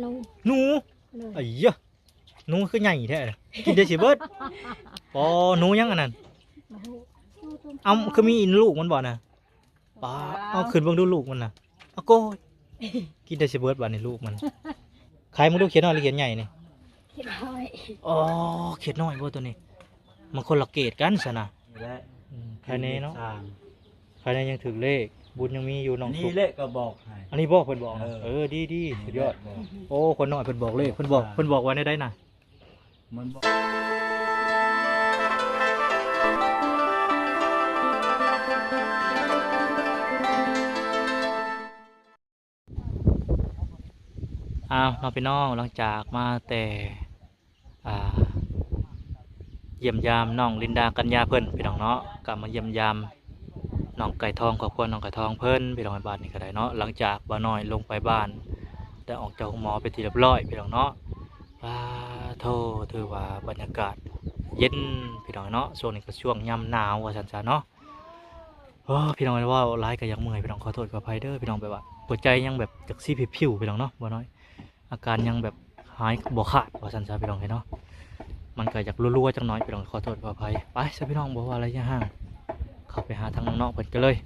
ໜູ ໜູ ໂດຍ ໄອ້ຍະ ໜູຄືໃຫຍ່ແທ້ ກິນໄດ້ຊິເບິດ ປໍ ໜູຫຍັງອັນນັ້ນ ບໍ່ຮູ້ ເອົ້າ ຄືມີລູກມັນບໍ່ນະ ປ້າ ເອົາຂຶ້ນເບິ່ງດູລູກມັນນະ ອາໂກຍ ກິນໄດ້ຊິເບິດບາດນີ້ລູກມັນ ຂາຍເບິ່ງດູ ຂຽດນ້ອຍຫຼືຂຽດໃຫຍ່ນີ້ ຂຽດນ້ອຍ ອໍ ຂຽດນ້ອຍບໍ່ໂຕນີ້ ມັນຄົນລະເກຣດກັນຊັ້ນນະ ນີ້ແຫຼະ ອືມ ຂາຍແດ່ເນາະ ຂາຍແດ່ຍັງຖືກເລກ ບຸນຍັງມີຢູ່ນ້ອງ ນີ້ແຫຼະກໍບອກໃຫ້ ອັນນີ້ບໍ່ເພິ່ນບອກ ເອີ ເອີ ດີໆ ສຸດຍອດ ໂອ້ ຄົນນ້ອຍເພິ່ນບອກເລກ ເພິ່ນບອກ ເພິ່ນບອກວ່າແນວໃດນະ ມັນບໍ່ ອ້າວ ເນາະພີ່ນ້ອງ ຫຼັງຈາກມາແຕ່ ອ່າ ຢ້ຽມຢາມນ້ອງລິນດາ ກັນຍາ ເພິ່ນ ພີ່ນ້ອງເນາະ ກໍມາຢ້ຽມຢາມນ້ອງໄກ່ທອງ ຄອບຄົວນ້ອງໄກ່ທອງເພິ່ນ ພີ່ນ້ອງ ໃນບ້ານນີ້ກໍໄດ້ເນາະ ຫຼັງຈາກບ່າວນ້ອຍລົງໄປບ້ານ ໄດ້ອອກຈາກໂຮງໝໍເປັນທີ່ຮຽບຮ້ອຍ ພີ່ນ້ອງເນາະ ປາໂທ້ ຖືວ່າບັນຍາກາດເຢັນ ພີ່ນ້ອງເນາະ ຊ່ວງນີ້ກໍຊ່ວງຍາມໜາວວ່າຊັ້ນຊະເນາະ ໂອ້ ພີ່ນ້ອງ ເວົ້າຫຼາຍກໍຢາກເມື່ອຍ ພີ່ນ້ອງ ຂໍໂທດຂໍອະໄພເດີ ພີ່ນ້ອງ ແບບວ່າຫົວໃຈຍັງແບບຈາກຊີພິວໆ ພີ່ນ້ອງເນາະ ບໍ່ນ້ອຍ ອາການຍັງແບບຫາຍບໍ່ຂາດວ່າຊັ້ນຊະ ພີ່ນ້ອງເອີຍເນາະ ມັນກໍຢາກລົວໆ ຈັກໜ້ອຍ ພີ່ນ້ອງ ຂໍໂທດຂໍອະໄພ ໄປຊະ ພີ່ນ້ອງ ບໍ່ວ່າໄລຍະຫ່າງ ເຂົ້າໄປຫາທາງນ້ອງໆ ເພິ່ນກັນເລີຍ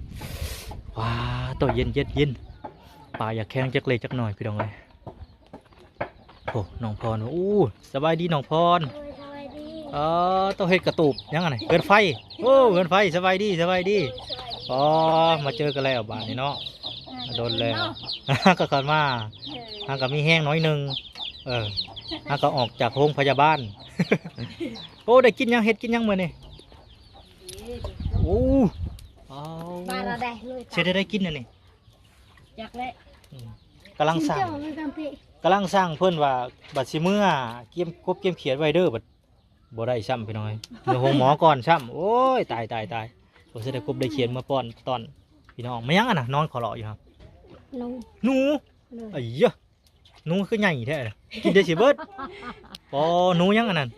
ວ້າ ໂຕ ເຢັນໆ ປາກຢາກແຂງຈັກເລັກຈັກໜ້ອຍ ພີ່ນ້ອງເອີຍ ໂອ້ ນ້ອງພອນ ໂອ້ ສະບາຍດີນ້ອງພອນ ໂດຍ ສະບາຍດີ ອໍ ໂຕ ເຮັດກະຕູບຫຍັງອັນນີ້ ເຮືອນໄຟ ໂອ້ ເຮືອນໄຟ ສະບາຍດີ ສະບາຍດີ ສະບາຍດີ ອໍ ມາເຈີກັນແລ້ວບາດນີ້ເນາະ ເອີ ດົນແລ້ວ ເນາະ ຫາກໍເຂົ້າມາ ເອີ ຫາກໍມີແຮງໜ້ອຍໜຶ່ງ ເອີ ຫາກໍອອກຈາກໂຮງພະຍາບານ ໂອ້ ໄດ້ກິນຫຍັງ ເຮັດກິນຫຍັງມື້ນີ້ ໂອ້ ວ້າວ ມາແລ້ວໄດ້ເລີຍ ເຮັດໄດ້ກິນອັນນີ້ ຈັກແຫຼະ ອືມ ກຳລັງສ້າງ ຊິເຈົ້ານຳກັນເພ ກຳລັງສ້າງເພິ່ນວ່າ ບັດຊິເມືອກຽມກົບກຽມຂຽດໄວ້ເດີ ບັດບໍ່ໄດ້ຊ້ຳ ພີ່ນ້ອງເອີຍ ເມືອໂຮງໝໍກ່ອນຊ້ຳ ໂອ້ຍ ຕາຍໆໆ ບໍ່ຊິໄດ້ກົບໄດ້ຂຽດມາປ້ອນຕ້ອນພີ່ນ້ອງ ແມ່ນຫຍັງອັນນະ ນອນເຄາະເລາະຢູ່ຫັ້ນ ໜູ ໜູ ໂດຍ ໄອ້ຍະ ໜູຄືໃຫຍ່ແທ້ ກິນໄດ້ຊິເບິດ ປໍ ໜູຫຍັງອັນນັ້ນ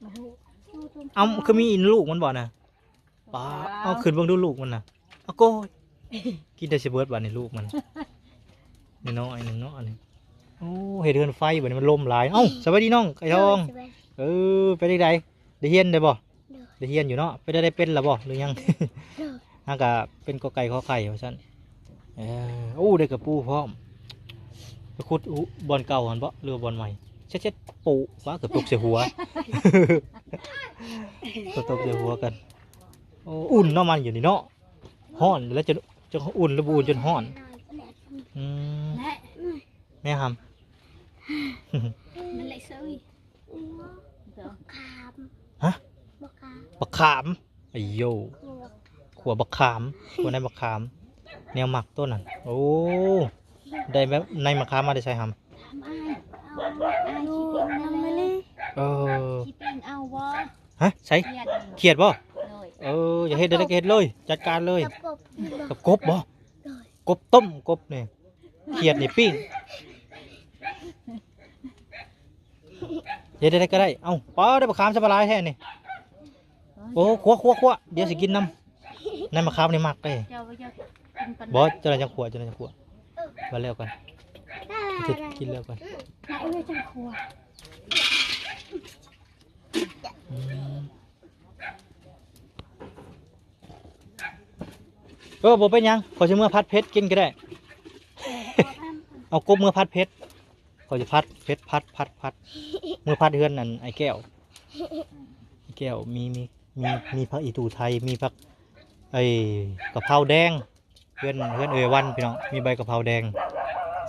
ບໍ່ຮູ້ ເອົ້າ ຄືມີລູກມັນບໍ່ນະ ປ້າ ເອົາຂຶ້ນເບິ່ງດູລູກມັນນະ ອາໂກຍ ກິນໄດ້ຊິເບິດບາດນີ້ລູກມັນ ນ້ອຍໆ ໜຶ່ງເນາະ ອັນນີ້ ໂອ້ ເຮັດເຮືອນໄຟບາດນີ້ ມັນລົມຫຼາຍ ເອົ້າ ສະບາຍດີນ້ອງໄກ່ທອງ ໂດຍ ສະບາຍ ເອີ ເປັນຈັ່ງໃດ ໄດ້ຮຽນໄດ້ບໍ່ ໂດຍ ໄດ້ຮຽນຢູ່ເນາະ ເປັນໄດ້ ເປັນແລ້ວບໍ່ ຫຼືຍັງ ໂດຍ ຫາກະເປັນ ກ ໄກ່ ຂ ໄຂ່ ວ່າຊັ້ນ ເອີ ໂອ້ ໄດ້ກະປູພ້ອມ ໄປຂຸດບ່ອນເກົ່າຫັ້ນບໍ່ ຫຼືວ່າບ່ອນໃໝ່ ເຊັດໆ ໂປະ ວ້າ ເກືອບຕົກໃສ່ຫົວ ເກືອບຕົກໃສ່ຫົວກັນ ໂອ້ ອຸ່ນເນາະ ມັນຢູ່ນີ້ເນາະ ຮ້ອນແລ້ວ ຈະ ຈະອຸ່ນຫຼືບໍ່ອຸ່ນ ຈົນຮ້ອນ ອືມ ແມ່ຫຳ ມັນເລຍເຊີຍ ບັກຂາມ ຮະ ບັກຂາມ ບັກຂາມ ໄອ້ໂຢ ຂົ້ວບັກຂາມ ຂົ້ວໃນບັກຂາມ ແນວໝັກໂຕນັ້ນ ໂອ້ ໄດ້ແບບໃນບັກຂາມມາແຕ່ໃສຫຳ ຖາມອ້າຍ ເອົາ ອ້າຍຊິເປັນແນວໃດ ເອີ ຊິເປັນເອົາບໍ່ ຮະ ໃສ ຂຽດ ຂຽດບໍ່ ໂດຍ ເອີ ຢາກເຮັດໃດກໍເຮັດເລີຍ ຈັດການເລີຍ ກັບກົບ ກັບກົບບໍ່ ໂດຍ ກົບຕົ້ມ ກົບນີ້ ຂຽດນີ້ປີ້ງ ເຮັດໃດກໍໄດ້ ເອົ້າ ປ້າ ໄດ້ບັກຂາມຊະບາຫຼາຍແທ້ນີ້ ໂອ້ ຂົ້ວໆໆ ດຽວຊິກິນນຳ ໃນບັກຂາມນີ້ມັກເດ້ ເຈົ້າບໍ່ຢາກກິນປານໃດ ບໍ່ ຈັ່ງໃດຈັ່ງຂົ້ວ ຈັ່ງໃດຈັ່ງຂົ້ວ ວ່າແລ້ວກັນ ກິນແລ້ວກັນ ໃຫ້ເອື້ອຍຈັ່ງຂົ້ວ ອືມ ເອີ ບໍ່ເປັນຫຍັງ ຂ້ອຍຊິເມືອຜັດເຜັດກິນກໍໄດ້ ເອົາກົບເມືອຜັດເຜັດ ຂ້ອຍຊິຜັດເຜັດ ຜັດ ຜັດ ຜັດ ເມືອຜັດເຮືອນອັນອ້າຍແກ້ວ ອ້າຍແກ້ວ ມີ ມີ ມີ ມີຜັກອີ່ຕູ່ໄທ ມີຜັກ ໄອ້ ກະເພົາແດງ ເຮືອນ ເຮືອນເອື້ອຍວັນ ພີ່ນ້ອງ ມີໃບກະເພົາແດງ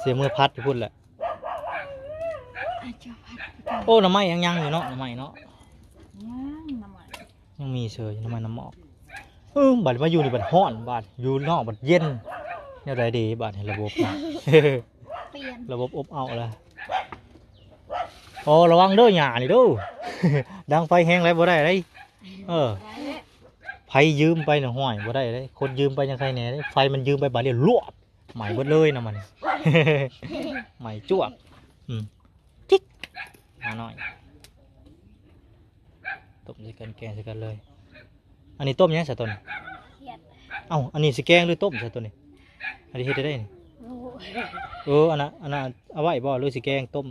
ຊິເມືອຜັດຢູ່ພຸ້ນແຫຼະ ອາດຈະຜັດ ໂອ້ ໜໍ່ໄມ້ຍັງ ຍັງຢູ່ເນາະ ໜໍ່ໄມ້ເນາະ ຍັງ ໜໍ່ໄມ້ ຍັງມີເຊີຍ ໜໍ່ໄມ້ນ້ຳໝອກ ເອີ ບັດມາຢູ່ນີ້ບັດຮ້ອນ ບັດຢູ່ນອກບັດເຢັນ ແນວໃດເດ ບັດນີ້ລະບົບ ປ່ຽນ ລະບົບອົບເອົາລະ ໂອ້ ລະວັງເດີຫຍ້ານີ້ເດີ ດັງໄຟແຮງຫຼາຍບໍ່ໄດ້ເດ້ ເອີ ໄຟຢືມໄປນະ ຫ້ວຍ ບໍ່ໄດ້ເດ້ ຄົນຢືມໄປຍັງໃຄແດ່ເດ້ ໄຟມັນຢືມໄປບາດດຽວລວບ ໄໝ້ເບິດເລີຍນະມັນ ໄໝ້ຈວກ ອືມ ຈິກ ມາໜ້ອຍ ຕົ້ມໃສ່ກັນ ແກງໃສ່ກັນເລີຍ ອັນນີ້ຕົ້ມຫຍັງຊະໂຕນີ້ ຂຽດ ເອົ້າ ອັນນີ້ຊິແກງຫຼືຕົ້ມຊະໂຕນີ້ ອັນນີ້ເຮັດໄດ້ນີ້ ໂອ້ໂຫ ເອີ ອັນນັ້ນ ອັນນັ້ນເອົາໄວ້ບໍ່ ຫຼືຊິແກງຕົ້ມ?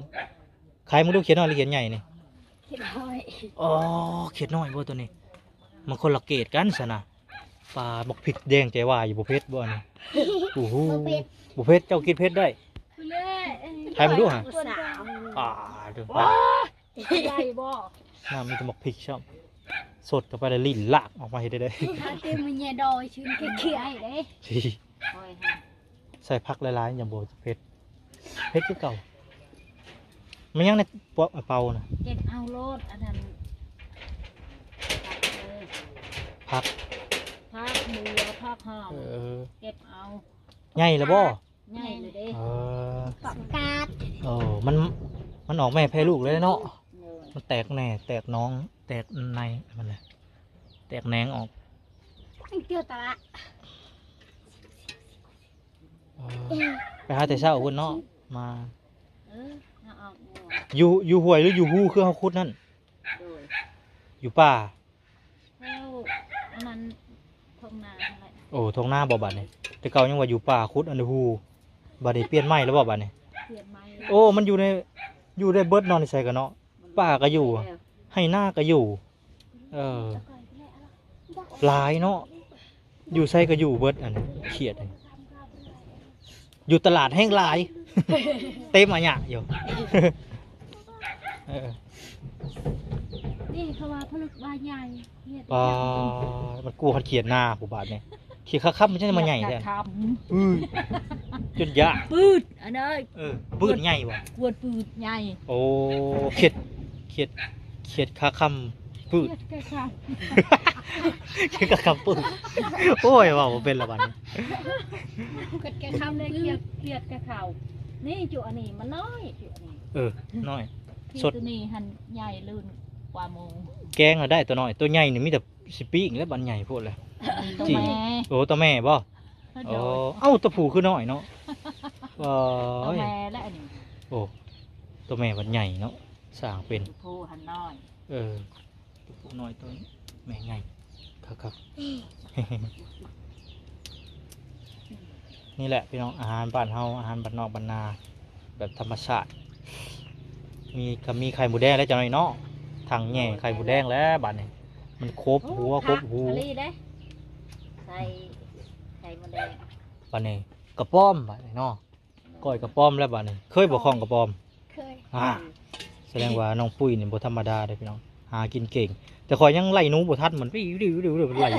ຂາຍມາດູ ຂຽດນ້ອຍຫຼືຂຽດໃຫຍ່ນີ້? ຂຽດນ້ອຍ. ອໍ ຂຽດນ້ອຍບໍ່ໂຕນີ້? ມັນຄົນລະເກຣດກັນຊັ້ນນະ. ປາ ບັກພິກແດງແຈວາຢູ່ ບໍ່ເຜັດບໍ່ອັນນີ້? ໂອ້ໂຫ ບໍ່ເຜັດ ບໍ່ເຜັດ ເຈົ້າກິນເຜັດໄດ້. ຂາຍມາດູຫາ. ປາ ເດີ ໄດ້ບໍ່? ນ້ຳມີແຕ່ໝາກພິກຊ້ຳ ສົດເຂົ້າໄປແລ້ວ ລີ້ນລາກອອກມາເຮັດໄດ້. ເຕັມແມ່ຍາດອຍ ຊຶ້ນເຄຍເດ້. ໂອ້ຍ ໃສ່ຜັກຫຼາຍໆ ຍັງບໍ່ເຜັດ ເຜັດຄືເກົ່າ. ແມ່ນຫຍັງໃນເປົານະ? ເກັບເອົາໂລດ ອັນນັ້ນ ຜັກ ຜັກ ຜັກບົວ ຜັກຫອມ. ເອີ ເກັບເອົາ. ໃຫຍ່ແລ້ວບໍ່? ໃຫຍ່ແລ້ວເດ້. ເອີ ປະກາດ. ໂອ້ ມັນ ມັນອອກແມ່ແຜ່ລູກເລີຍເນາະ. ໂດຍ ມັນແຕກແໜ່ ແຕກໜອງ ແຕກໃນມັນນະ ແຕກແໜງອອກ. ເອີ ໄປຫາແຕ່ເຊົ້າພຸ້ນເນາະ ມາ. ເອີ ເຮົາອອກຢູ່ ຢູ່ຫ້ວຍຫຼືຢູ່ຮູ ຄືເຮົາຂຸດນັ້ນ? ໂດຍ ຢູ່ປ່າ. ແຖວອັນນັ້ນ ທົ່ງນາຫັ້ນແຫຼະ. ໂອ້ ທົ່ງນາບໍ່ບາດນີ້? ແຕ່ເກົ່າຍັງວ່າຢູ່ປ່າ ຂຸດອັນໃດຮູ ບາດນີ້ປ່ຽນໃໝ່ແລ້ວບໍ່ບາດນີ້? ປ່ຽນໃໝ່ແລ້ວ. ໂອ້ ມັນຢູ່ໃນ ຢູ່ໄດ້ເບິດເນາະ ໃນໃສກະເນາະ. ປ່າກະຢູ່ ໄຮ່ນາກະຢູ່. ເອີ ຫຼາຍເນາະ ຢູ່ໃສກະຢູ່ເບິດ. ອັນນີ້ຂຽດນີ້ ຢູ່ຕະຫຼາດແຮງຫຼາຍ ເຕັມອາຍະຢູ່. ເອີ ນີ້ເຂົາວ່າຜະລຶກວ່າໃຫຍ່. ປາ ມັນກວດຂຽດນາຜູ້ບາດນີ້. ຂຽດຂາຄຳມັນຈັ່ງມາໃຫຍ່ແທ້. ຂຽດຂາຄຳ ອື ຈົນຍາກ ປືດ ອັນນັ້ນ. ເອີ ປືດໃຫຍ່ບໍ່? ກວດປືດໃຫຍ່. ໂອ້ ຂຽດ ຂຽດ ຂຽດຂາຄຳ ປືດ ຂຽດຂາຄຳ ຂຽດຂາຄຳ ປືດ. ໂອ້ຍ ເວົ້າບໍ່ເປັນລະບັດນີ້. ຂຽດຂາຄຳເດ້ ຂຽດ ຂຽດຂາຄຳ. ນີ້ຈຸອັນນີ້ມັນນ້ອຍ ຈຸອັນນີ້. ເອີ ນ້ອຍ ສົດ ໂຕນີ້ຫັ້ນໃຫຍ່ລື່ນກວ່າໝູ່. ແກງລະໄດ້ໂຕນ້ອຍ ໂຕໃຫຍ່ນີ້ມີແຕ່ຊິປີ້ງແລ້ວ ບັດໃຫຍ່ໂພດແລ້ວ. ໂຕແມ່. ໂອ້ ໂຕແມ່ບໍ່? ໂອ້ ໂດຍ ເອົ້າ ໂຕຜູ້ຄືນ້ອຍເນາະ. ເອີ ໂຕແມ່ແຫຼະອັນນີ້. ໂອ້ ໂຕແມ່ບັດໃຫຍ່ເນາະ ສ້າງເປັນ ໂຕຜູ້ຫັ້ນນ້ອຍ. ເອີ ໂຕຜູ້ນ້ອຍ ໂຕແມ່ໃຫຍ່ຄັກໆ. ນີ້ແຫຼະພີ່ນ້ອງ ອາຫານບ້ານເຮົາ ອາຫານບ້ານນອກບ້ານນາ ແບບທຳມະຊາດ. ມີ ກະມີໄຂ່ໝູແດງແລ້ວຈັກໜ້ອຍເນາະ ຖັງແຫຍ່ໄຂ່ໝູແດງແລ້ວບາດນີ້. ມັນຄົບຫົວ ໂອ້ ຄັກ ຄົບຫູ ອີ່ຫຼີເດ້ ໃສ່ໄຂ່ໝູແດງ. ບາດນີ້ກະປອມບາດນີ້ເນາະ ກ້ອຍກະປອມແລ້ວບາດນີ້. ເຄີຍບໍ່ຂ້ອງກະປອມ? ເຄີຍ. ອ່າ ສະແດງວ່ານ້ອງປຸ້ຍນີ້ບໍ່ທຳມະດາເດ້ພີ່ນ້ອງ ຫາກິນເກັ່ງ. ແຕ່ຂ້ອຍຍັງໄລ່ໜູບໍ່ທັນ ມັນໄລ່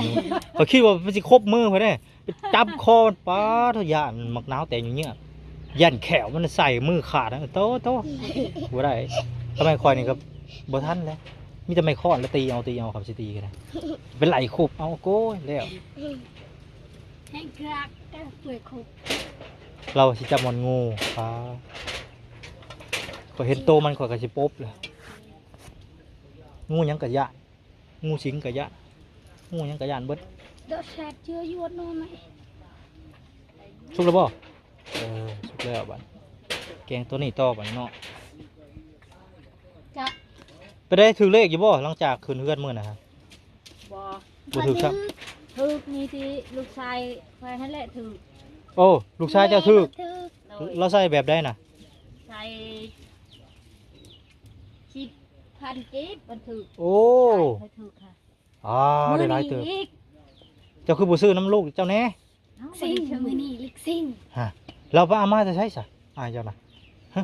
ໜູ ຂ້ອຍຄິດວ່າມັນຊິຄົບມືຂ້ອຍເດ້ ໄປຈັບຄໍມັນ. ປາດໂທ້ ຢ້ານໝາກນາວແຕກເຍືອກໆ ຢ້ານແຂ້ວມັນໃສ່ມືຂາດ. ໂຕ ໂຕ ບໍ່ໄດ້. ທຳໄມຂ້ອຍນີ້ກະບໍ່ທັນແຫຼະ ມີແຕ່ໄມ້ຄ້ອນແລ້ວຕີເອົາ ຕີເອົາ ຄັນຊິຕີກະໄດ້ ໄປໄລ່ຄົບເອົາ. ໂກຍ ແລ້ວ ແຮງຄັກ ກະເປືອຍຄົບ. ລາວຊິຈັບມ່ອນງູ ປາ ຂ້ອຍເຫັນໂຕມັນ ຂ້ອຍກະຊິປົບແຫຼະ. ງູຫຍັງກະຢ້ານ ງູສິງກະຢ້ານ ງູຫຍັງກະຢ້ານເບິດ. ດອກແຊດເຈືອຍວດນອນໄໝ? ສຸກແລ້ວບໍ່? ເອີ ສຸກແລ້ວບາດ ແກງໂຕນີ້ຕໍ່ບາດເນາະ. ຈະ ໄປໄດ້ຖືກເລກຢູ່ບໍ່ ຫຼັງຈາກຂຶ້ນເຮືອນມື້ນະ? ບໍ່ ບໍ່ຖືກຊ້ຳ. ຖືກນີ້ຕິ ລູກຊາຍຂ້ອຍຫັ້ນແຫຼະຖືກ. ໂອ້ ລູກຊາຍເຈົ້າຖືກ. ໂດຍ ລາວໃສ່ແບບໃດນະ? ໃສ່ ສິບພັນກີບມັນຖືກ. ໂອ້ ໃສ່ ຂ້ອຍຖືກຄ່ະ. ອ່າ ໄດ້ຫຼາຍເຕີບ. ເຈົ້າຄືບໍ່ຊື້ນຳລູກເຈົ້າແດ່? ເອົ້າ ຊິງ ມື້ນີ້ລິກຊິງ. ຮະ ລາວໄປເອົາມາແຕ່ໃສຊະ ອ້າຍເຈົ້ານະ? ຮະ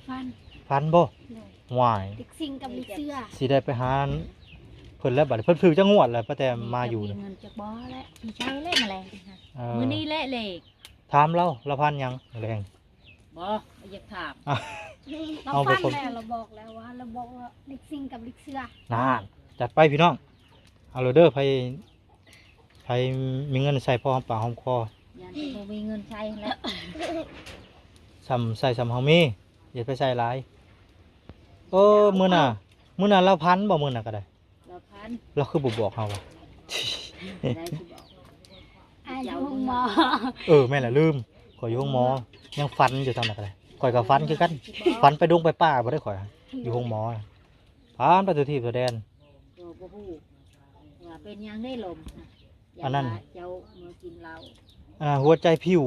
ຝັນ ຝັນບໍ່? ໂດຍ ຫວາຍ ລິກຊິງກັບລິກເສືອ. ຊິໄດ້ໄປຫາເພິ່ນແລ້ວບາດນີ້. ເພິ່ນຖືກຈັກງວດແລ້ວ ປະແຕ່ມາຢູ່ນີ້? ມີເງິນຈັກບໍ່ແຫຼະ ຊິໃຊ້ແລ້ວມາແລງ. ເອີ ມື້ນີ້ແຫຼະເລກ. ຖາມລາວ ລາວຝັນຫຍັງແລງ? ບໍ່ ບໍ່ຢາກຖາມ. ລາວຝັນແລ້ວ ລາວບອກແລ້ວວ່າ ລາວບອກວ່າລິກຊິງກັບລິກເສືອ. ນັ້ນ ຈັດໄປພີ່ນ້ອງ. ເອົາໂລດເດີ ໃຜ ໃຜມີເງິນໃຊ້ພໍຫອມປາກຫອມຄໍ. ຢ້ານບໍ່ມີເງິນໃຊ້ແລ້ວ ສ່ຳໃຊ້ສ່ຳເຮົາມີ ຢ່າໄປໃຊ້ຫຼາຍ. ເອີ ມື້ໜ້າ ມື້ໜ້າລາວຝັນບໍ່ ມື້ໜ້າກະໄດ້. ລາວຝັນ ລາວຄືບໍ່ບອກເຮົາວະ? ໄດ້ຊິບອກ ອາ ຢູ່ໂຮງໝໍ. ເອີ ແມ່ນລະ ລືມ ຂ້ອຍຢູ່ໂຮງໝໍ ຍັງຝັນຢູ່ຕອນນັ້ນກະໄດ້. ຂ້ອຍກະຝັນຄືກັນ ຝັນໄປດົງໄປປ່າບໍ່ໄດ້ຂ້ອຍ ຢູ່ໂຮງໝໍ. ຜ່ານໄປທົ່ວທີບທົ່ວແດນ ກໍບໍ່ຮູ້ວ່າເປັນຫຍັງເດ້ລົມ. ອັນນັ້ນ ເຈົ້າເມືອກິນເຫຼົ້າ ອັນນັ້ນຫົວໃຈພິວ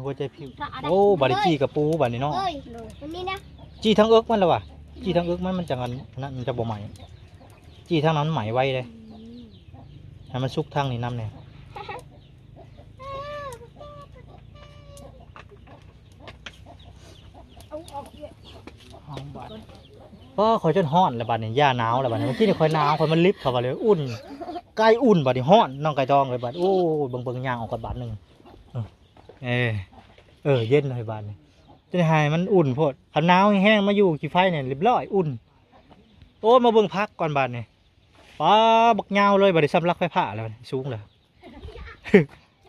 ຫົວໃຈພິວ. ໂອ້ ບາດນີ້ຈີ່ກະປູບາດນີ້ເນາະ. ເອີຍ ໂດຍ ຕົວນີ້ນະ ຈີ່ທາງເອິກມັນລະວະ. ຈີ່ທາງເອິກມັນ ມັນຈັ່ງອັນນັ້ນ ມັນຈະບໍ່ໄໝ້. ຈີ່ທາງນັ້ນມັນໄໝ້ໄວເດ້. ອືມ ໃຫ້ມັນສຸກທາງນີ້ນຳແດ່. ເອົາອອກເລີຍ. ເອົາບາດ ໂອ້ ຂ້ອຍຈົນຮ້ອນແລ້ວບາດນີ້ ຢ້ານໜາວແລ້ວບາດນີ້. ເມື່ອກີ້ນີ້ຂ້ອຍໜາວ ຂ້ອຍມາລິບເຂົ້າບາດເລີຍ ອຸ່ນ ໄກ່ອຸ່ນບາດນີ້ ຮ້ອນ ນ້ອງໄກ່ທອງເລີຍບາດ. ໂອ້ ເບິ່ງໆ ຍ່າງອອກກ່ອນບາດໜຶ່ງ. ເອີ ເອີ ເອີ ເຢັນເລີຍບາດນີ້ ຈະໄດ້ໃຫ້ມັນອຸ່ນໂພດ. ຄັນໜາວແຮງໆ ມາຢູ່ຂີ້ໄຟນີ້ລຽບຮ້ອຍ ອຸ່ນ. ໂອ້ ມາເບິ່ງຜັກກ່ອນບາດນີ້. ປ້າ ບັກຍາວເລີຍ ບາດນີ້ສ່ຳລັກໄຟຟ້າແລ້ວ ສູງແລ້ວ.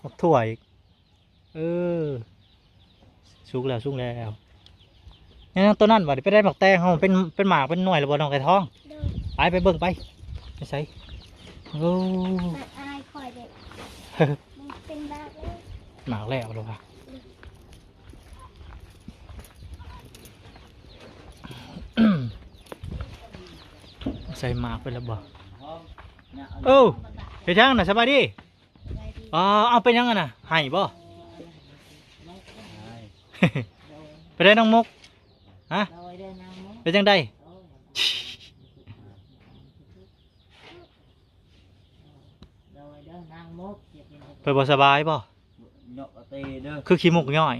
ບັກຖົ່ວອີກ. ເອີ ສຸກແລ້ວ ສຸກແລ້ວ. ຍັງຕົວນັ້ນບາດນີ້ ໄປໄດ້ໝາກແຕງເຮົາ ເປັນ ເປັນໝາກເປັນໜ່ວຍແລ້ວບໍ່ ນ້ອງໄກ່ທອງ? ໂດຍ ໄປ ໄປເບິ່ງໄປ. ໄປໃສ? ໂອ້ ມັນອາຍຂ້ອຍເດ້. ມັນເປັນໝາກແລ້ວ ໝາກແລ້ວແລ້ວວ່າ. ໃສ່ໝາກໄປແລ້ວບໍ່? ໂອ້ ເຮັດຫຍັງນະ? ສະບາຍດີ. ອໍ ເອົາ ເປັນຫຍັງຫັ້ນນະ? ໄຫ້ບໍ່? ເປັນໃດນ້ອງມຸກ? ຮະ? ເປັນຈັ່ງໃດ? ເພິ່ນບໍ່ສະບາຍບໍ່? ຄືຂີ້ມຸກຍ້ອຍ.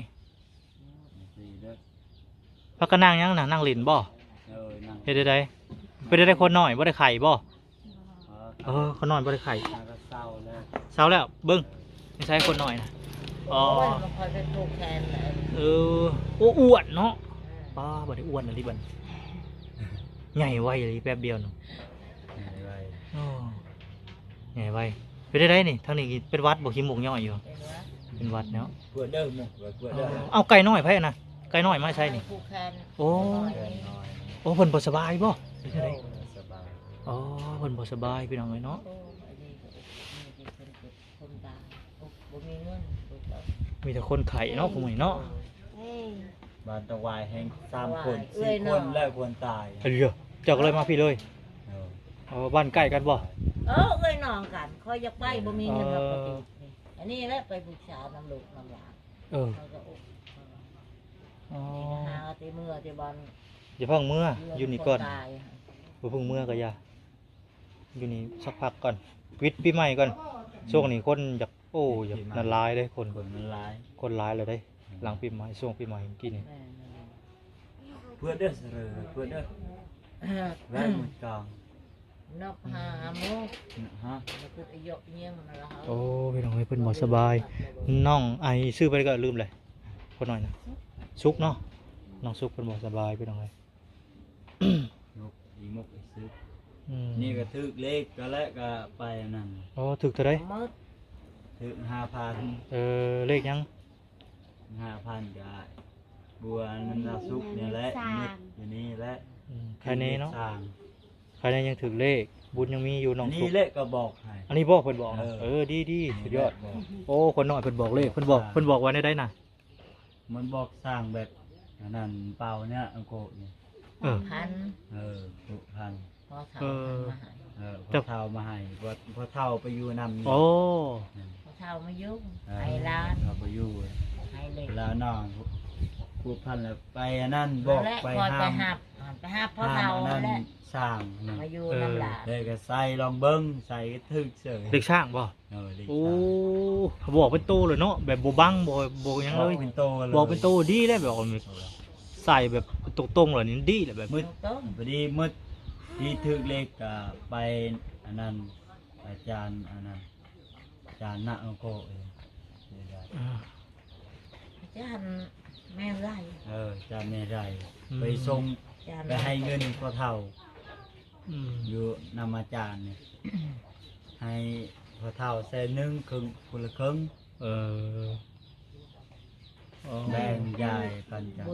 ພາກັນນັ່ງຫຍັງນະ? ນັ່ງຫຼິ້ນບໍ່? ເຮັດໃດ? ເປັນໃດ ຄົນນ້ອຍບໍ່ໄດ້ໄຂ້ບໍ່? ເອີ ຄົນນ້ອຍບໍ່ໄດ້ໄຂ້. ເຊົາແລ້ວ ເບິ່ງ ໃສຄົນນ້ອຍນະ? ອໍ ໂອ້ຍ ມັນຄ່ອຍໄປຜູກແຂນແລ້ວ. ເອີ ໂອ້ ອ້ວນເນາະ. ອືມ ປ້າ ບັດນີ້ອ້ວນອີ່ຫຼີບັດ ໃຫຍ່ໄວອີ່ຫຼີ ແປັບດຽວໜຶ່ງ ໃຫຍ່ໄວ. ໂອ້ ໃຫຍ່ໄວ. ເປັນໃດນີ້? ທາງນີ້ເປັນຫວັດບໍ່? ຂີ້ມູກຍ້ອຍຢູ່. ເປັນຫວັດ ເປັນຫວັດເນາະ. ກວດເດີໝູກ ກວດເດີ. ເອົາ ໄກ່ນ້ອຍໃຜຫັ້ນນະ? ໄກ່ນ້ອຍມາໃສນີ້? ໂອ້ ໄກ່ນ້ອຍ. ໂອ້ ເພິ່ນບໍ່ສະບາຍບໍ່? ເປັນຈັ່ງໃດ? ບໍ່ສະບາຍ. ອໍ ເພິ່ນບໍ່ສະບາຍ ພີ່ນ້ອງເອີຍເນາະ. ໂອ້ ອັນນີ້ກໍມີແຕ່ຄົນເຈັບຄົນຕາຍ. ໂອ້ ບໍ່ມີເງິນ ມີແຕ່ຄົນໄຂ້ເນາະ ຜູ້ມື້ນີ້ເນາະ. ເອີ ບ້ານຕະຫວາຍແຮງ ສາມຄົນ ສີ່ຄົນແລ້ວຄົນຕາຍ. ເອີ ເຈົ້າກໍເລີຍມາພີ້ເລີຍ. ເອີ ອໍ ບ້ານໃກ້ກັນບໍ່? ເອີ ເອື້ອຍນ້ອງກັນ. ຂ້ອຍຢາກໄປ ບໍ່ມີເງິນ. ເອີ ເຮົາກໍຕິດນີ້ ອັນນີ້ແຫຼະ ໄປບູຊານຳລູກນຳຫຼານ. ເອີ ເຮົາກໍອົບ. ອໍ ຫາແຕ່ເມືອແຕ່ບ່ອນ ຢ່າເພິ່ງເມືອ ຢູ່ນີ້ກ່ອນ. ບໍ່ເພິ່ງເມືອກໍຢ່າ ຢູ່ນີ້ສັກພັກກ່ອນ ປິດປີໃໝ່ກ່ອນ. ຊ່ວງນີ້ຄົນຢາກ ໂອ້ ຢາກນັ້ນຫຼາຍເດ້ ຄົນ ຄົນມັນຫຼາຍ ຄົນຫຼາຍແລ້ວເດ້. ອືມ ຫຼັງປີໃໝ່ ຊ່ວງປີໃໝ່ກີ້ນີ້. ແມ່ນ ເພື່ອເດີ ເພື່ອເດີ ແລ້ວມັນກາງ ນັບຫາໂມງ. ຮະ? ໂອ້ ພີ່ນ້ອງເອີຍ ເພິ່ນບໍ່ສະບາຍ. ນ້ອງໄອ ຊື່ໄປກໍລືມເລີຍ ຄົນນ້ອຍນະ. ສຸກເນາະ ນ້ອງສຸກເພິ່ນບໍ່ສະບາຍ ພີ່ນ້ອງເອີຍ. ນົກອີໝົກອີຊຶກ. ອືມ ນີ້ກໍຖືກເລກກໍແລ້ວກໍໄປອັນນັ້ນ. ອໍ ຖືກເທົ່າໃດ? ຖືກຫ້າພັນ. ເອີ ເລກຫຍັງ? ຫ້າພັນ ກໍບົວນຳນາສຸກນີ້ແຫຼະ ເມັດຢູ່ນີ້ແຫຼະ. ອືມ ໄຄແນ່ເນາະ ໄຄແນ່ຍັງຖືກເລກ ບຸນຍັງມີຢູ່ນ້ອງສຸກ. ນີ້ແຫຼະກໍບອກໃຫ້ ອັນນີ້ບໍ ເພິ່ນບອກນະ. ເອີ ເອີ ດີໆ ສຸດຍອດ. ໂອ້ ຄົນນ້ອຍເພິ່ນບອກເລກ ເພິ່ນບອກ ເພິ່ນບອກວ່າແນວໃດນະ? ມັນບອກສ້າງແບບອັນນັ້ນ ເປົ່າເນຍ ອັງໂກະນີ້. ເອີ ພັນ ເອີ ຜູກພັນ ພໍ່ເຖົ້າ ເອີ ພັນມາໃຫ້. ເອີ ເຈົ້າ ພໍ່ເຖົ້າມາໃຫ້ ພໍ່ ພໍ່ເຖົ້າໄປຢູ່ນຳ. ໂອ້ ອືມ ພໍ່ເຖົ້າມາຢູ່ ເອີ ໃຫ້ຫຼານ ພໍ່ເຖົ້າໄປຢູ່ ໃຫ້ເລກ ລາວນ້ອງຜູກພັນແລ້ວໄປອັນນັ້ນ ບອກໄປຫ້າມ ໄປຮັບ ໄປຮັບພໍ່ເຖົ້ານັ້ນແຫຼະ ສ້າງນັ້ນ ມາຢູ່ນຳຫຼານ. ເອີ ເລີຍກໍໃສ່ລອງເບິ່ງ ໃສ່ກໍຖືກເສີຍ. ເລກຊ້າງບໍ່? ເອີ ເລກຊ້າງ. ໂອ້ ບອກເປັນໂຕເລີຍເນາະ ແບບບໍ່ບັງ ບໍ່ ບໍ່ຫຍັງເລີຍ ບອກເປັນໂຕເລີຍ ບອກເປັນໂຕດີແລ້ວ. ແບບໃສ່ແບບຕົງໆເລີຍນີ້ດີແລ້ວ ແບບມືດ ພໍດີມືດທີ່ຖືກເລກກໍໄປອັນນັ້ນ ອາຈານອັນນັ້ນ ອາຈານນະໂອໂກະເອງ. ອາຈານແມ່ໄລ. ເອີ ອາຈານແມ່ໄລ ອືມ ໄປສົ່ງ ໄປໃຫ້ເງິນພໍ່ເຖົ້າ. ອືມ ຢູ່ນຳອາຈານນີ້ ໃຫ້ພໍ່ເຖົ້າແສນໜຶ່ງ ເຄິ່ງ ຄົນລະເຄິ່ງ. ເອີ ອໍ ແບ່ງຢາຍກັນ. ອື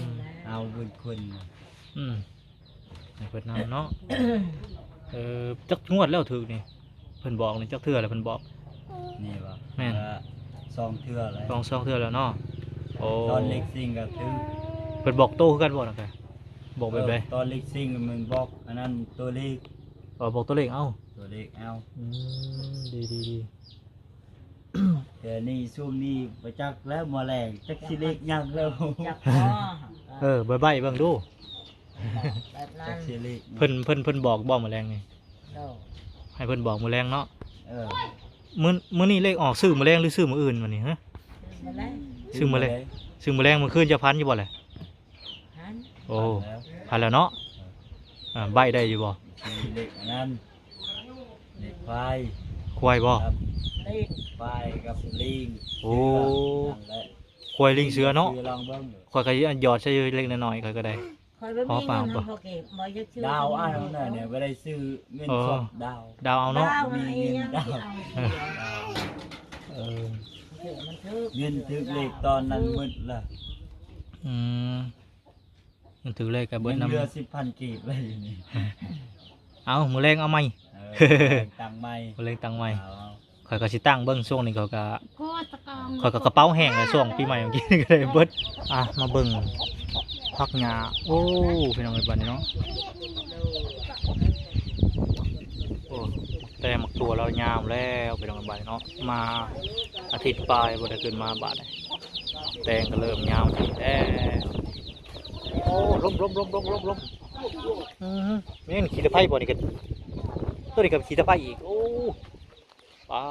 ມ ເອົາບຸນຄຸນ. ອືມ ໃຫ້ເພິ່ນນຳເນາະ. ເອີ ຈັກງວດແລ້ວຖືກນີ້? ເພິ່ນບອກນີ້ຈັກເທື່ອແລ້ວເພິ່ນບອກ? ນີ້ບໍ່? ແມ່ນ ສອງເທື່ອແລ້ວ. ສອງ ສອງເທື່ອແລ້ວເນາະ. ໂອ້ ຕອນເລກຊິງກໍຖືກ. ເພິ່ນບອກໂຕຄືກັນບໍ່ນະ? ບອກແບບໃດ? ເອີ ຕອນເລກຊິງມັນບອກອັນນັ້ນ ຕົວເລກ. ອໍ ບອກຕົວເລກເອົາ. ຕົວເລກເອົາ. ອືມ ດີໆໆ. ດຽວນີ້ຊ່ວງນີ້ບໍ່ຈັກແລ້ວ ມະແລງຈັກຊິເລກຫຍັງແລ້ວ ຈັກບໍ່ ເອີ ໃບ້ໆເບິ່ງດູ ແບບນັ້ນ ຈັກຊິເລກຫຍັງ ເພິ່ນ ເພິ່ນ ເພິ່ນບອກບໍ່ມະແລງນີ້? ໂດຍ ໃຫ້ເພິ່ນບອກມື້ແລງເນາະ ເອີ ມື້ ມື້ນີ້ເລກອອກ ຊື້ມະແລງຫຼືຊື້ມື້ອື່ນວັນນີ້ ຮະ? ຊື້ມະແລງ ຊື້ມະແລງ ຊື້ມະແລງ ມື້ຄືນເຈົ້າຝັນຢູ່ບໍ່ແຫຼະ? ໂອ້ ພັນແລ້ວເນາະ ເອີ ອ່າ ໃບ້ໄດ້ຢູ່ບໍ່? ເລກອັນນັ້ນ ເລກຄວາຍ ຄວາຍບໍ່? ຄວາຍກັບລີງ ໂອ້ ຄວາຍລີງເສືອເນາະ ຂ້ອຍກໍຢອດໃສ່ຢູ່ເລັກນ້ອຍ ຂ້ອຍກໍໄດ້ ຂ້ອຍບໍ່ມີເງິນ ຂ້ອຍບໍ່ເກັບ ບໍ່ຢາກຊື້ ດາວອັນນັ້ນແຫຼະ ບໍ່ໄດ້ຊື້ ເງິນສົດ ດາວ ດາວເອົາເນາະ ດາວ ບໍ່ມີເງິນ ດາວ ເອີ ເງິນຖືກເລກຕອນນັ້ນໝົດລະ ອືມ ມັນຖືກເລກກໍເບິດນຳ ຍັງເຫຼືອສິບພັນກີບເລີຍນີ້ ເອົາ ມື້ແລງເອົາໃໝ່ ເອີ ມື້ແລງຕັ້ງໃໝ່ ມື້ແລງຕັ້ງໃໝ່ ເອົາ ຂ້ອຍກໍຊິຕັ້ງເບິ່ງ ຊ່ວງນີ້ຂ້ອຍກໍ ຂ້ອຍກໍກະເປົາແຫ້ງແລ້ວ ຊ່ວງປີໃໝ່ເມື່ອກີ້ນີ້ກໍໄດ້ເບິດ ອ່ະ ມາເບິ່ງຜັກຫຍ້າ ໂອ້ ພີ່ນ້ອງເອີຍ ບາດນີ້ເນາະ ໂອ້ ແຕ່ໝາກຖົ່ວລາວຍາວແລ້ວ ພີ່ນ້ອງເອີຍ ບາດນີ້ເນາະ ມາອາທິດປາຍບໍ່ໄດ້ຂຶ້ນມາ ບາດນີ້ແຕງກໍເລີ່ມຍາວດີແລ້ວ ໂອ້ ລົມ ລົມ ລົມ ລົມ ລົມ ອື ແມ່ນຂີ້ຕະໄພບໍ່ນີ້ກໍ ໂຕນີ້ກໍຂີ້ຕະໄພອີກ ໂອ້ ປາ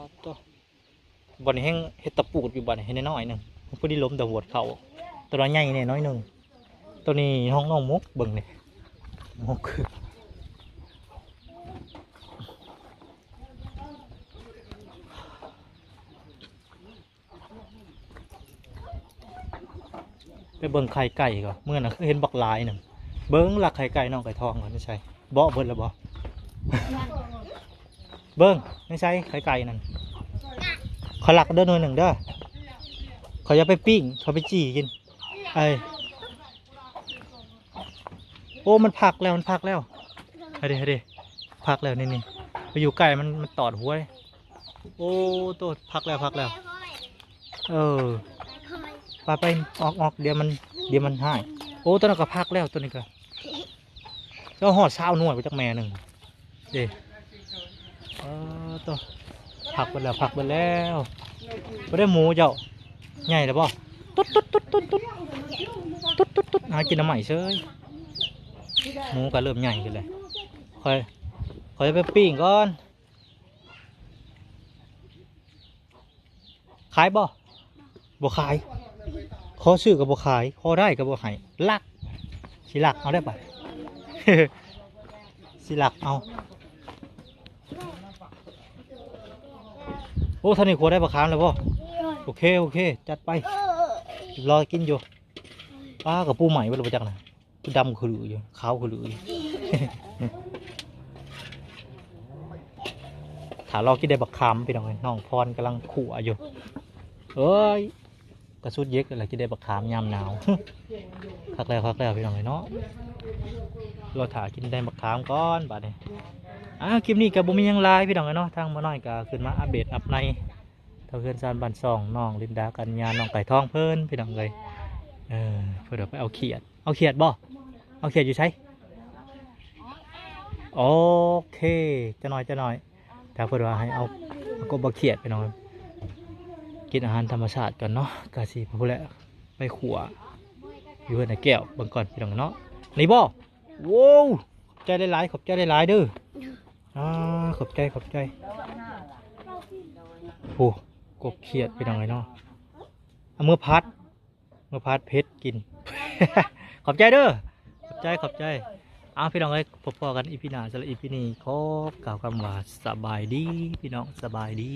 ດໂທ້ ບ່ອນນີ້ແຮ່ງເຮັດຕະປູດຢູ່ ບ່ອນນີ້ເຮັດນ້ອຍໆໜຶ່ງ ພໍດີລົມແຕ່ຫົວເຂົ້າ ໂຕນັ້ນໃຫຍ່ແດ່ໜ້ອຍໜຶ່ງ ໂຕນີ້ຫ້ອງນ້ອງມຸກ ເບິ່ງນີ້ ມຸກ ໄປເບິ່ງໄຂ່ໄກ່ກ່ອນ ມື້ນັ້ນຄືເຫັນບັກຫຼາຍໜຶ່ງ ເບິ່ງລັກໄຂ່ໄກ່ນ້ອງໄກ່ທອງກ່ອນ ໃນໃສ ເບາະເບິດແລ້ວບໍ່? ເບິ່ງ ໃນໃສໄຂ່ໄກ່ນັ້ນ ຂ້ອຍລັກເດີໜ່ວຍໜຶ່ງເດີ ຂ້ອຍຈະໄປປີ້ງ ຂ້ອຍໄປຈີ່ກິນ ເອີຍ ໂອ້ ມັນພັກແລ້ວ ມັນພັກແລ້ວ ເຮັດເດ້ ເຮັດເດ້ ພັກແລ້ວ ນີ້ໆ ໄປຢູ່ໃກ້ມັນ ມັນຕອດຫົວ ໂອ້ ໂຕ ພັກແລ້ວ ພັກແລ້ວ ເອີ ໄປ ໄປ ອອກ ອອກ ດຽວມັນ ດຽວມັນຮ້າຍ ໂອ້ ໂຕນັ້ນກໍພັກແລ້ວ ໂຕນີ້ກໍ ເຈົ້າຮອດຊາວໜ່ວຍໄປຈັກແມ່ໜຶ່ງເດ້ ເອີ ໂຕ ພັກເບິດແລ້ວ ພັກເບິດແລ້ວ ບໍ່ໄດ້ໝູເຈົ້າ ໃຫຍ່ແລ້ວບໍ່? ຕຸດ ຕຸດ ຕຸດ ຕຸດ ຕຸດ ຕຸດ ຕຸດ ຫາກິນໜໍ່ໄມ້ເສີຍ ໝູກໍເລີ່ມໃຫຍ່ຂຶ້ນແລ້ວ ຂ້ອຍ ຂ້ອຍຈະໄປປີ້ງກ່ອນ ຂາຍບໍ່? ບໍ່ຂາຍ ຂໍຊື້ກໍບໍ່ຂາຍ ຂໍໄດ້ກໍບໍ່ໃຫ້ ລັກ ຊິລັກເອົາໄດ້ປະ ຊິລັກເອົາ ໂອ້ ທ່ານນີ້ຂົວໄດ້ບັກຂາມແລ້ວບໍ່? ໂອເຄ ໂອເຄ ຈັດໄປ ລໍກິນຢູ່ ປ້າ ກະປູໃໝ່ເບິດແລ້ວບໍ່ຈັກນະ ຄືດຳຄືລືຢູ່ ຂາວຄືລືຢູ່ ຖ້າລໍກິນໄດ້ບັກຂາມ ພີ່ນ້ອງເອີຍ ນ້ອງພອນກຳລັງຂົ້ວຢູ່ ເອີຍ ກະສຸດເຢັກແລ້ວ ກິນໄດ້ບັກຂາມຍາມໜາວ ຄັກແລ້ວ ຄັກແລ້ວ ພີ່ນ້ອງເອີຍເນາະ ລໍຖ້າກິນໄດ້ບັກຂາມກ່ອນບາດນີ້ ອ່າ ຄລິບນີ້ກະບໍ່ມີຫຍັງຫຼາຍ ພີ່ນ້ອງເອີຍເນາະ ທາງໝໍນ້ອຍກະຂຶ້ນມາອັບເດດອັບໃນ ເທົ່າເຮືອນຊານບ້ານຊ່ອງ ນ້ອງລິນດາ ກັນຍາ ນ້ອງໄກ່ທອງເພິ່ນ ພີ່ນ້ອງເອີຍ ເອີ ເພິ່ນວ່າໄປເອົາຂຽດ ເອົາຂຽດບໍ່? ເອົາຂຽດຢູ່ໃສ? ໂອເຄ ຈັກໜ້ອຍ ຈັກໜ້ອຍ ຖ້າເພິ່ນວ່າໃຫ້ເອົາ ເອົາກົບເອົາຂຽດ ພີ່ນ້ອງ ກິນອາຫານທຳມະຊາດກ່ອນເນາະ ກະຊິພຸ້ນແຫຼະ ໄປຂົ້ວຢູ່ເຮືອນອ້າຍແກ້ວເບິ່ງກ່ອນ ພີ່ນ້ອງເນາະ ນີ້ບໍ່? ໂວ້ວ ຂອບໃຈຫຼາຍໆ ຂອບໃຈຫຼາຍໆເດີ ອ່າ ຂອບໃຈ ຂອບໃຈ ໂອ້ ກົບຂຽດ ພີ່ນ້ອງເອີຍເນາະ ເອົາເມືອຜັດ ມາພາດເຜັດກິນ ຂອບໃຈເດີ ຂອບໃຈ ຂອບໃຈ ເອົາ ພີ່ນ້ອງເອີຍ ພົບພໍ້ກັນອີພີໜ້າ ສຳລັບອີພີນີ້ ຂໍກ່າວຄຳວ່າ ສະບາຍດີ ພີ່ນ້ອງ ສະບາຍດີ.